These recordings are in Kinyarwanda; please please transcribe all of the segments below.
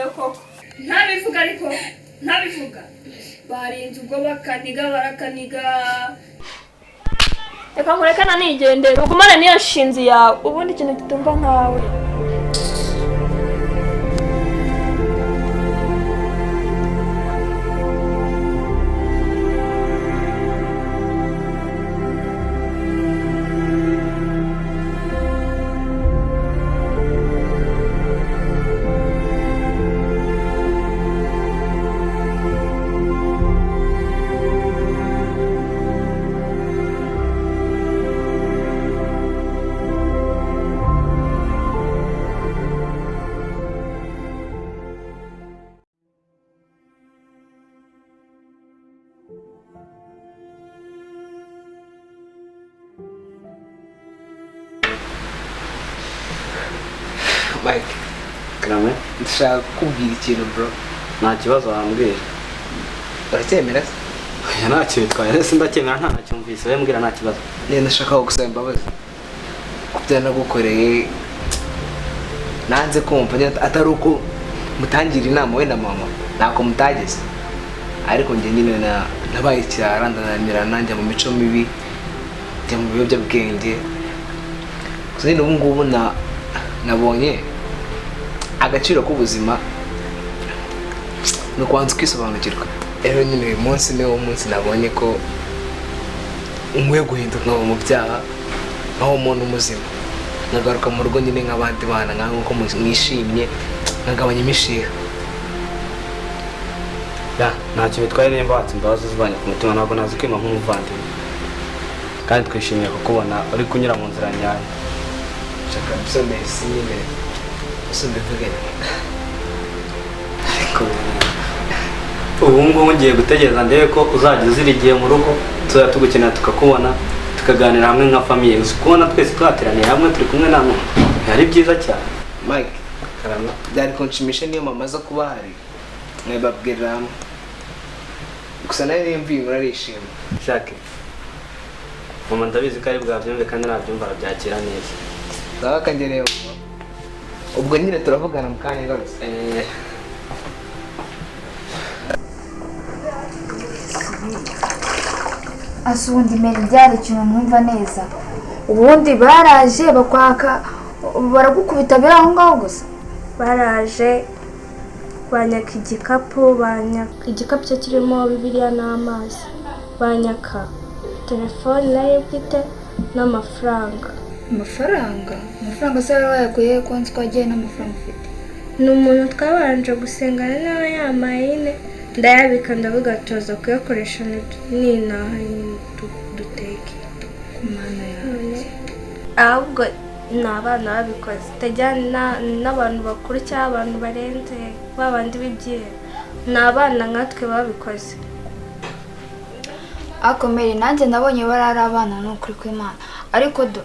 Ndumiwe koko. Ntabivuga ariko ntabivuga. Barinze ubwo bakaniga barakaniga. Reka nkurekana nigendera ugumane n'iyo nshinzi yawe, ubundi ikintu kitumva nkawe. Mike, Karame, ndashaka kukubwira ikintu bro. Nta kibazo wambwira. Uracyemera se? Oya, ntacyo bitwaye. Ese ndacyemera nta nacyumvise. Wowe mbwira nta kibazo. Nenda ndashaka kugusaba imbabazi ku byo nagukoreye. Nanze kumva nyine atari uko mutangira inama we na mama, ntako mutageze. Ariko njye nyine nabaye ikirara, ndananirana, njya mu mico mibi, njya mu biyobyabwenge. Gusa nyine ubu ngubu nabonye agaciro k'ubuzima ni ukubanza ukisobanukirwa. Rero nyine uyu munsi niwo munsi nabonye ko nkwiye guhinduka nkaba mu byaha, nkaba umuntu muzima, nkagaruka mu rugo nyine nk'abandi bana, nk'uko mwishimye, nkagabanya imishiha. Ya, ntacyo bitwaye nimba watse imbabazi zivanye ku mutima, ntabwo nazi kwima nk'umuvandimwe. Kandi twishimiye kukubona uri kunyura mu nzira nyayo. Shaka bisa merci nyine, gusa mbivuge. Ariko ubu ngubu ngiye gutegereza ndebe ko uzajya uzira igihe mu rugo, tuzajya tugukenera tukakubona, tukaganira hamwe nka famiye. Uzi kubona twese twateraniye hamwe turi kumwe namwe, ari byiza cyane. Mike, Karame, byari kunshimisha niyo mama aza kuba ahari nkabibabwirira hamwe. Gusa nawe nimba iyi nkuru arishima. Jacques, mama ndabizi ko ari bwabyumve kandi nabyumva arabyakira neza. Sawa kangereye vuba. Ubwo nyine turavugana mu kanya ngarutse. Asa ubundi mbere byari ikintu ntumva neza. Ubundi baraje bakwaka baragukubita biri aho ngaho gusa. Baraje banyaka igikapu, banyaka igikapu cyo kirimo Bibiliya n'amazi, banyaka telefone nayo bwite n'amafaranga. Amafaranga? Amafaranga se wari wayakuye ko nzi ko wagiye n'amafaranga ufite? Ni umuntu twabanje gusengana nawe yamaye nyine, ndayabika ndavuga tuza kuyakoresha ninaha nyine duteke. Ku mana yanjye. Ahubwo ni abana babikoze, utajyana n'abantu bakuru cyangwa abantu barenze babandi b'ibyihebe, ni abana nkatwe babikoze. Akomere nanjye nabonye bari ari abana ni ukuri kw'Imana, ariko do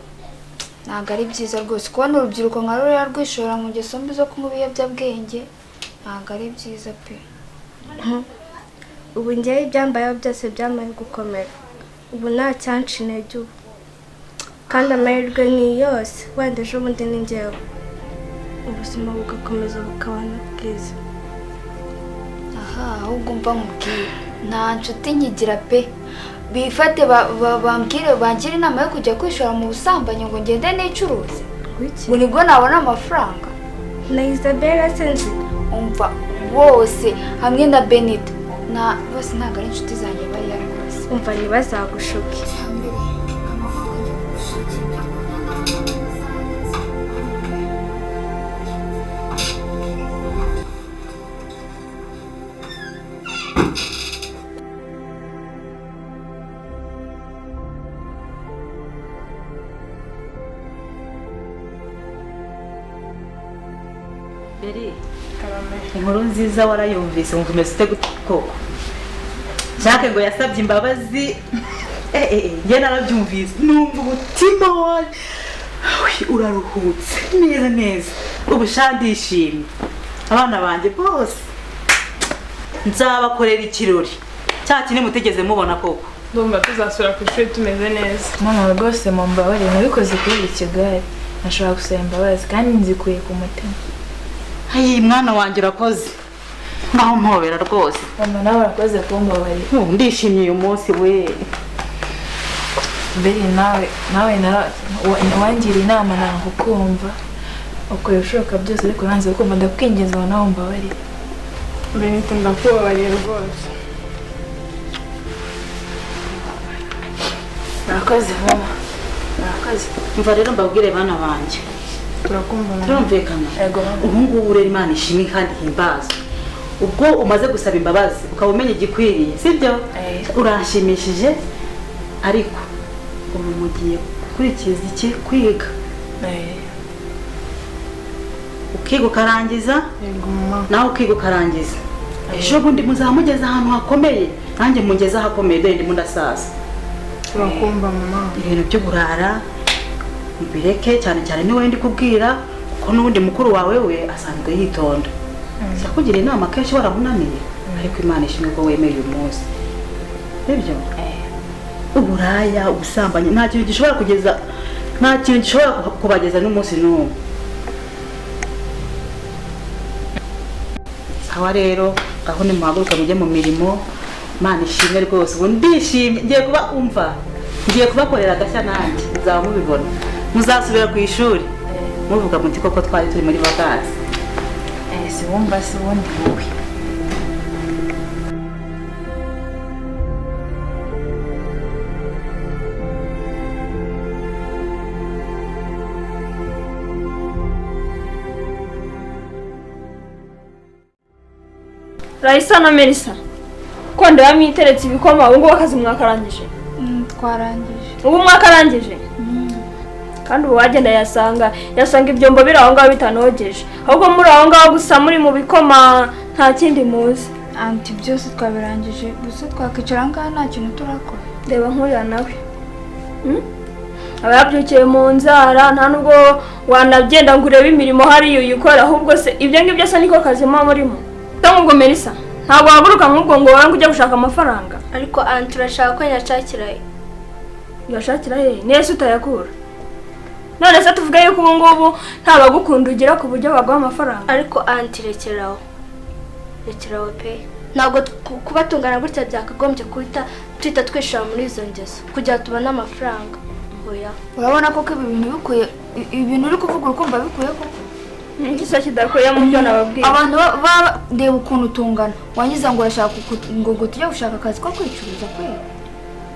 ntabwo ari byiza rwose kubona urubyiruko nka ruriya rwishora mu ngeso mbi zo kunywa ibiyobyabwenge, ntabwo ari byiza pe. Ubu njyewe ibyambayeho byose byamaye gukomera, ubu nta cyanca intege ubu, kandi amahirwe ni yose, wenda ejo bundi ni njyewe, ubuzima bugakomeza bukaba na bwiza. Aha, ahubwo mva nkubwire, nta nshuti nkigira pe. Bifate bambwire bangire inama yo kujya kwishora mu busambanyi ngo ngende nicuruze, ngo nibwo nabona amafaranga. Na Isabella sinzi. Umva bose hamwe na Benita na bose ntabwo ari inshuti zanjye bariya rwose. Umva ntibazagushuke. Beri, inkuru nziza warayumvise wumva umeze ute koko? Jacques ngo yasabye imbabazi, njye narabyumvise numva umutima wanjye uraruhutse neza neza. Ubu sha ndishimye, abana banjye bose nzabakorera ikirori cya kintu mutigeze mubona koko. Ndumva tuzasubira ku ishuri tumeze neza. Mama rwose mumbabarire, nabikoze kuri iki gare, nashobora gusaba imbabazi kandi nzikuye ku mutima. Ayi mwana wanjye, urakoze, ngaho mpobera rwose. Mama, nawe urakoze kumbabarira. Oh, ndishimye uyu munsi we. Mbere nawe wangiriye inama nanga kukumva, ukora ibishoboka byose ariko nanze kumva. Ndakwinginze ngo nawe umbabarire. Benita, ndakubabariye rwose. Murakoze mama, murakoze. Umva rero mbabwire, bana banjye. Turakumva mama. Turumvikana? Yego mama. Ubu ngubu rero Imana ishimwe kandi himbazwe, ubwo umaze gusaba imbabazi ukaba umenya igikwiriye, sibyo? Eh. Uranshimishije, ariko ubu mugiye gukurikiza iki? Kwiga. Eh. Ukiga ukarangiza. Yego mama. Nawe ukiga ukarangiza, ejo bundi muzaba mugeze ahantu hakomeye, nanjye mungeze ahakomeye. Dore ndimo ndasaza. Turakumva mama. Ibintu by'uburara mbireke, cyane cyane niwe ndi kubwira, kuko n'ubundi mukuru wawe we asanzwe yitonda. Kugira inama kenshi waramunaniye, ariko Imana ishimwe ko wemeye uyu munsi, sibyo? Uburaya, ubusambanyi, nta kintu gishobora kugeza, nta kintu gishobora kubageza n'umunsi n'umwe. Sawa rero, aho nimuhaguruka mujye mu mirimo. Imana ishimwe rwose, ubu ndishimye, ngiye kuba, umva, ngiye kubakorera agashya nanjye muzaba mubibona. Muzasubira ku ishuri muvuga muti koko twari turi muri vacances. Eh, si wumva si ubundi wowe. Raisa na Melissa, ko ndeba mwiteretse ibikoma, ubu ngubu akazi mwakarangije? Twarangije. Ubu mwakarangije, kandi ubu wagenda yasanga ibyombo biri aho ngaho bitanogeje, ahubwo muri aho ngaho gusa muri mu bikoma, nta kindi muzi. Aunty, byose twabirangije, gusa twakwicara aha ngaha nta kintu turakora? Reba nk'uriya nawe. Aba yabyukiye mu nzara, nta nubwo wanagenda ngo urebe imirimo hariya uyikora. Ahubwo se ibyo ngibyo se niko kazi muba murimo? Cyangwa ubwo Melissa ntabwo wahaguruka nk'ubwo ngo wowe ngo ujye gushaka amafaranga? Ariko aunty, urashaka ko nyashakirayo? Uyashakira hehe? Niyo se utayakura? None se tuvuge yuko ubu ngubu nta bagukunda ugira ku buryo baguha amafaranga? Ariko aunty, rekeraho, rekeraho pe. Ntabwo kuba tungana gutya byakagombye guhita tuhita twishora muri izo ngeso kugira ngo tubone amafaranga, oya. Urabona koko ibi bintu bikwiye, ibintu uri kuvuga urukumva bikwiye koko? Iki se kidakwiye mu byo nababwiye? Abantu reba ukuntu tungana, wangiza ngo urashaka ngo tujye gushaka akazi ko kwicuruza kwe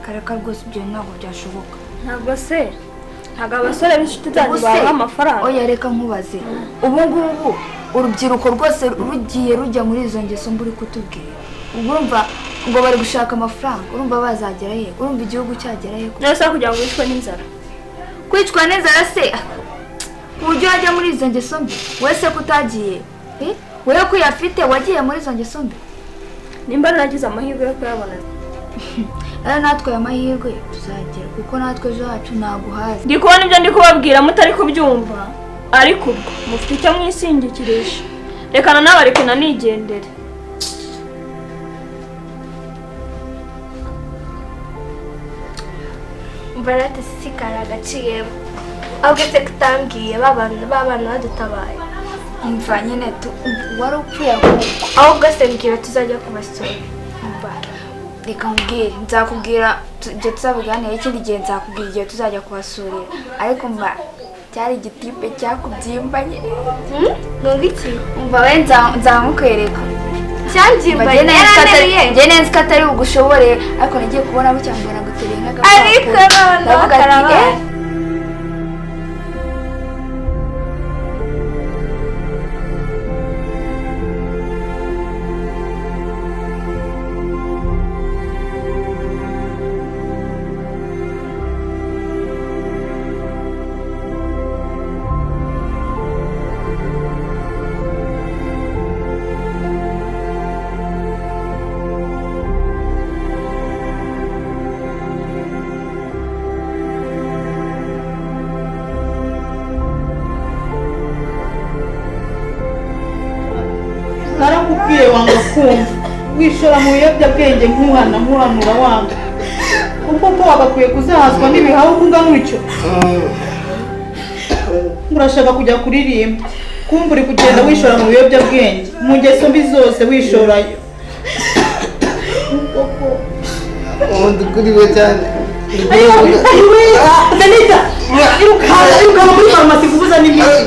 karaka. Rwose ibyo ntabwo byashoboka. Ntabwo se, ntabwo abasore b'inshuti zanyu Ubu se, babaha amafaranga? Oya, reka nkubaze, ubu ngubu urubyiruko rwose rugiye rujya muri izo ngeso mbi uri kutubwira, ubwo urumva ngo bari gushaka amafaranga, urumva bazagera he? Urumva igihugu cyagera he? None se kugira ngo wicwe n'inzara? Kwicwa n'inzara se ku buryo wajya muri izo ngeso mbi? Wese ko utagiye? Eh? Wowe ko uyafite wagiye muri izo ngeso mbi? Nimba naragize amahirwe yo kuyabona. Rero natwe aya mahirwe tuzagera, kuko natwe ejo hacu ntabwo uhazi. Ndi kubona ibyo ndi kubabwira mutari kubyumva, ariko ubwo mufite icyo mwisingikirije, rekana nabareke nanigendere. Mbarate sisi kari agaciyemo, ahubwo se kutambwiye ba bana badutabaye? Umva nyine wari upfuye ahubwo. Ahubwo se mbwira, tuzajya kubasura? Umva, reka nkubwire, nzakubwira ibyo tuzabiganira ikindi gihe, nzakubwira igihe tuzajya kubasurira. Ariko mba cyari igitipe cyakubyimbanye. Ngo iki? Umva we, nzamukwereka. Cyangimbaye? Njye nzi ko atari bugushobore, ariko nagiye kubona bucya mbona gutereye nk'agapapuro. Ariko noneho Ndavuga ati, karabaye. "Eh, Narakubwiye wanga kumva, wishora mu biyobyabwenge, nkuhana nkuhanura wanga. Ubwo ko wagakwiye kuzahazwa n'ibihaha uko ungana utyo, urashaka kujya kuririmba. Kumva uri kugenda wishora mu biyobyabwenge, mu ngeso mbi zose wishorayo. Ubundi kuri we cyane. Benita, irukanka muri farumasi kubuza n'imiti.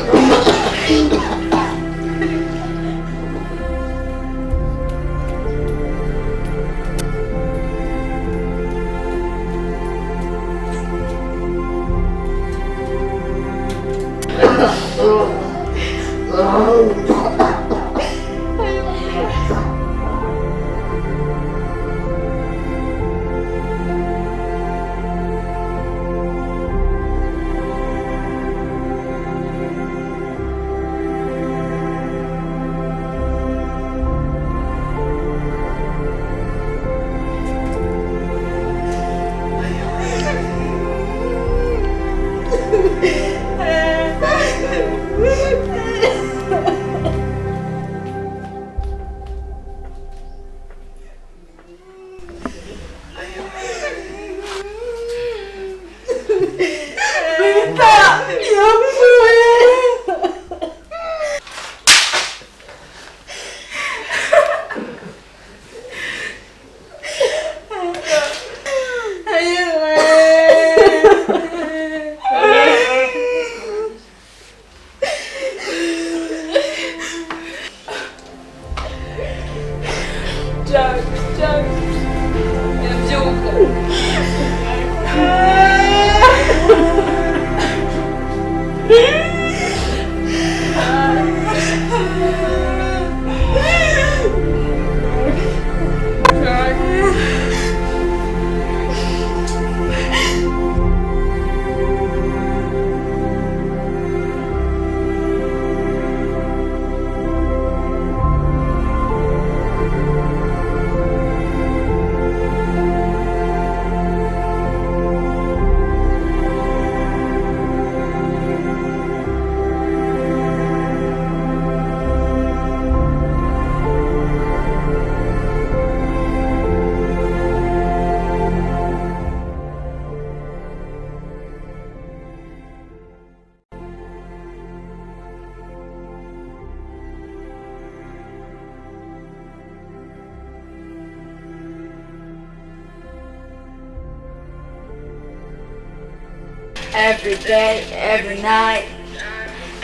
Every day, every night,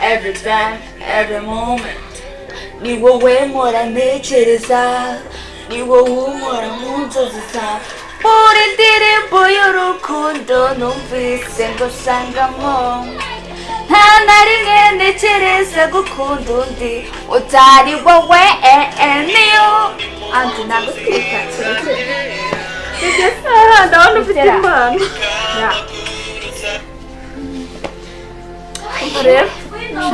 every time, every moment. Ni wowe mpora ntekereza, ni wowe umpora mu nzozi zanjye. Buri ndirimbo y'urukundo numvise ngo sangamo, nta na rimwe ntekereza gukunda undi utari wowe. Niyo anti ntabwo twita ndabona ufite impano. Rero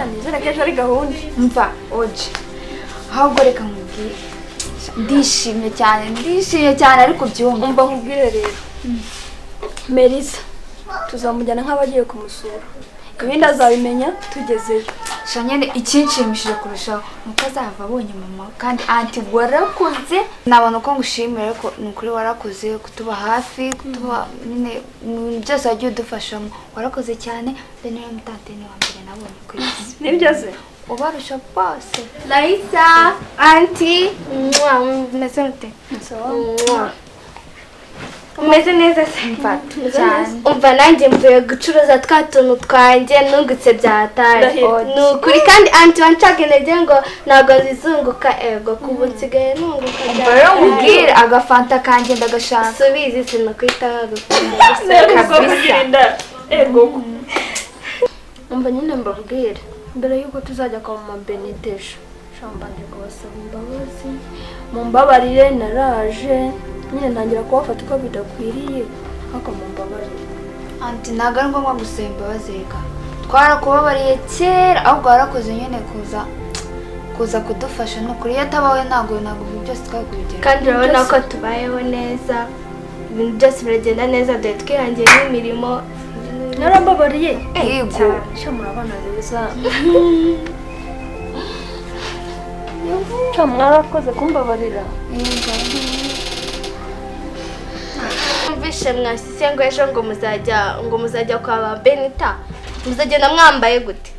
nizere ko ejo ari gahunda. Mva oje ahubwo reka nkubwire, ndishimye cyane ariko byumva. Umva nkubwire rero, Melissa tuzamujyana nk'abagiye kumusura, ibindi azabimenya tugezeyo. Nyine ikinshimishije kurushaho nuko azava abonye mama kandi anti warakoze. Nabona uko ngushimira ariko ni ukuri warakoze kutuba hafi, kutuba nyine byose wagiye udufashamo, warakoze cyane. Niyo mutante ni wa mbere nabonye ku isi. Nibyo se ubarusha bose. Laisa anti mumeze mute? Umeze neza se? Cyane. Umva nanjye mvuye gucuruza twa tuntu twanjye nungutse byatari. Ni ukuri kandi anti wancaga intege ngo ntabwo nzizunguka, ego kubu nsigaye nunguka. Umva rero nkubwire agafanta kanjye ndagashaka. Subizi sinakwita nkagukunda. Ego. Umva nyine mbabwire mbere yuko tuzajya kwa mama Benita ejo, shambanje kubasaba imbabazi, mumbabarire naraje nyine ntangira kubafata uko bidakwiriye, ariko mumbabarire. Anti ntabwo ari ngombwa gusaba imbabazi reka, twarakubabariye kera, ahubwo warakoze nyine kuza kudufasha. Ni ukuri iyo atabawe ntabwo ibintu byose twari kubigeraho. Kandi urabona ko tubayeho neza, ibintu byose biragenda neza, dore twihangiye n'imirimo. Narambabariye. Yego. Sha murabana beza. Sha mwarakoze kumbabarira. Mvishe mwasise ngo ejo ngo muzajya kwa ba Benita, muzagenda mwambaye gute?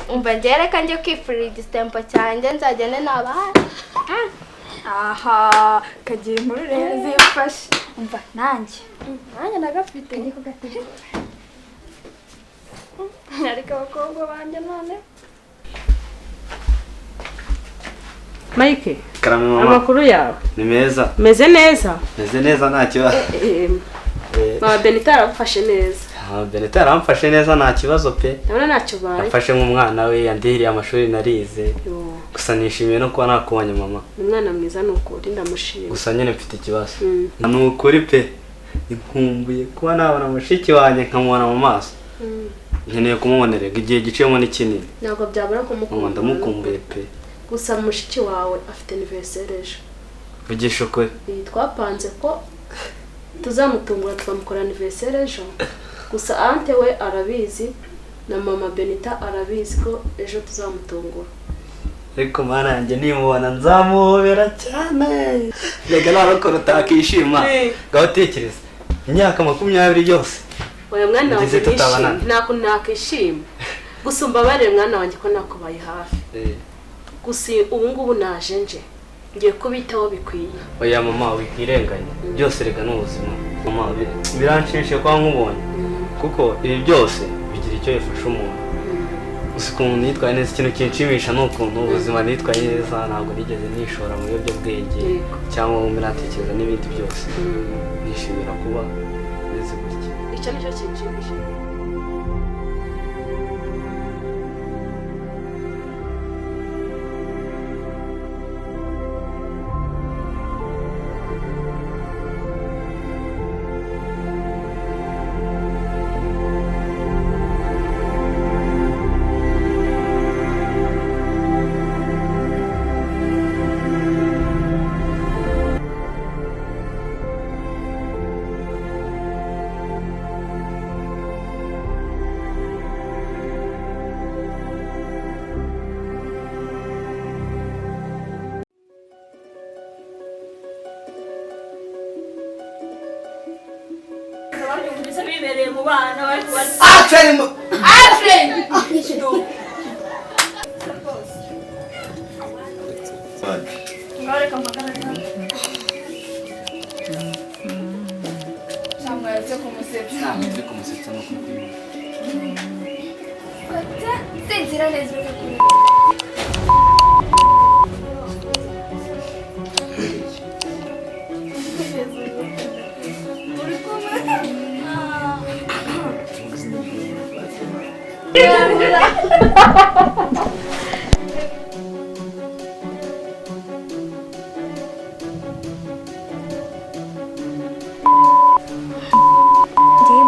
Umva njye reka njye kwifurira igitempo cyanjye nzagende nabaha. Aha, kagira inkuru rero zimfashe. Umva nanjye. Nanjye nagafite. Ngiye kugategura. Ariko abakobwa banjye none. Mike, Karame mama. Amakuru yawe ni meza. Meze neza. Meze neza nta kibazo. Mama Benita aragufashe neza. Mama Benita aramfashe neza nta kibazo pe. Ndabona ntacyo baye. Yafashe nk'umwana we yandihiriye amashuri narize. Gusa nishimiye no kuba nakubonye mama. Ni umwana mwiza nukuri ndamushima. Gusa nyine mfite ikibazo. Ni ukuri pe. Nkumbuye kuba nabona mushiki wanjye nkamubona mu maso. Nkeneye kumubonera igihe giciyemo ni kinini. Ntabwo byabura kumukunda. Ndamukumbuye pe. Gusa mushiki wawe afite anniversaire ejo. Vugisha ukuri. Twapanze ko tuzamutungura tukamukora anniversaire ejo. Gusa ante we arabizi na mama Benita arabizi ko ejo tuzamutungura. Ariko mana yanjye nimubona nzamuhobera cyane. Rega narokora utakishima. Ngaho tekereza imyaka 20 yose. Oya mwana wanjye nishimye nako nakishima. Gusa umbabarire mwana wanjye ko nakubaye hafi. Gusa ubu ngubu naje nje ngiye kubitaho bikwiye. Oya mama wikwirenganya byose rega n'ubuzima. Mama biranshimishije kwa nkubonye kuko ibi byose bigira icyo bifasha umuntu. Gusa ukuntu nitwaye neza ikintu kinshimisha ni ukuntu ubuzima nitwaye neza ntabwo nigeze nishora mu biyobyabwenge cyangwa ngo natekereza n'ibindi byose. Nishimira kuba meze gutya. Icyo nicyo kinshimishije.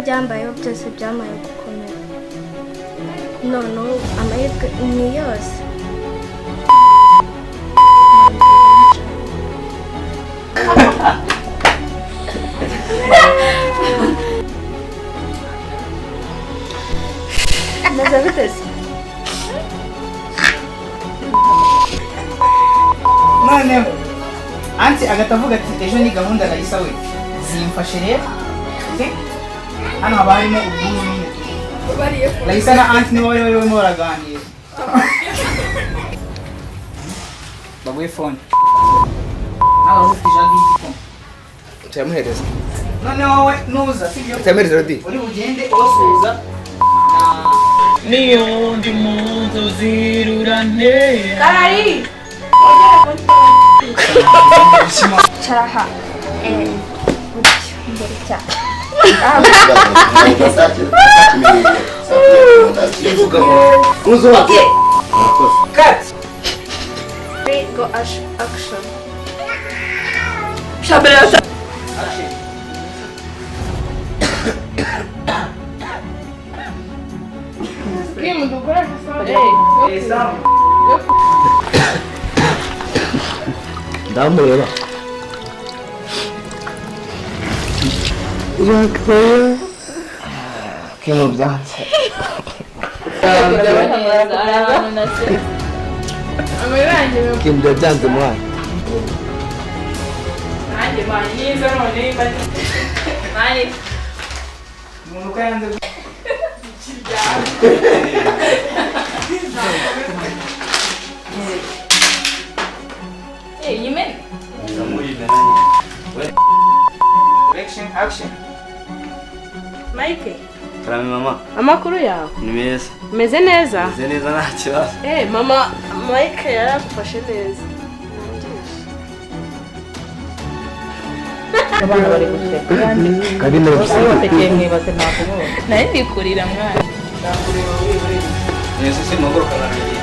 Ibyambayeho byose byamaye gukomera. None amahirwe ni yose. Meze bite se? Noneho anti agahita avuga ati ejo ni gahunda Raisa we zimfashe rero. Hano haba harimo ubwuzu nyine. Raisa na anti nibo bari barimo baraganira. Baguhe phone. Nawe ufite ijambo y'igikoma. Turamuhereza. Noneho wowe nuza sibyo? Turamuhereza Rodi. Uri bugende ubasuhuza. Niyo ndi mu nzozi rurantera. Karari. Caraha. Gutyo imbere cyane. Cut. Go action. Shabera. Action. Ndamureba. Kimu byanze. Kimu byanze mwana. Umuntu uko yanze. Action, action. Mike. Karame mama. Amakuru yawe? Ni meza. Meze neza? Meze neza nta kibazo. Mama Mike yaragufashe neza. Abana bari guseka. Kandi basekeye mwibaze ntabwo bose. Nari ndikurira mwana. Nese si muguruka naragiye.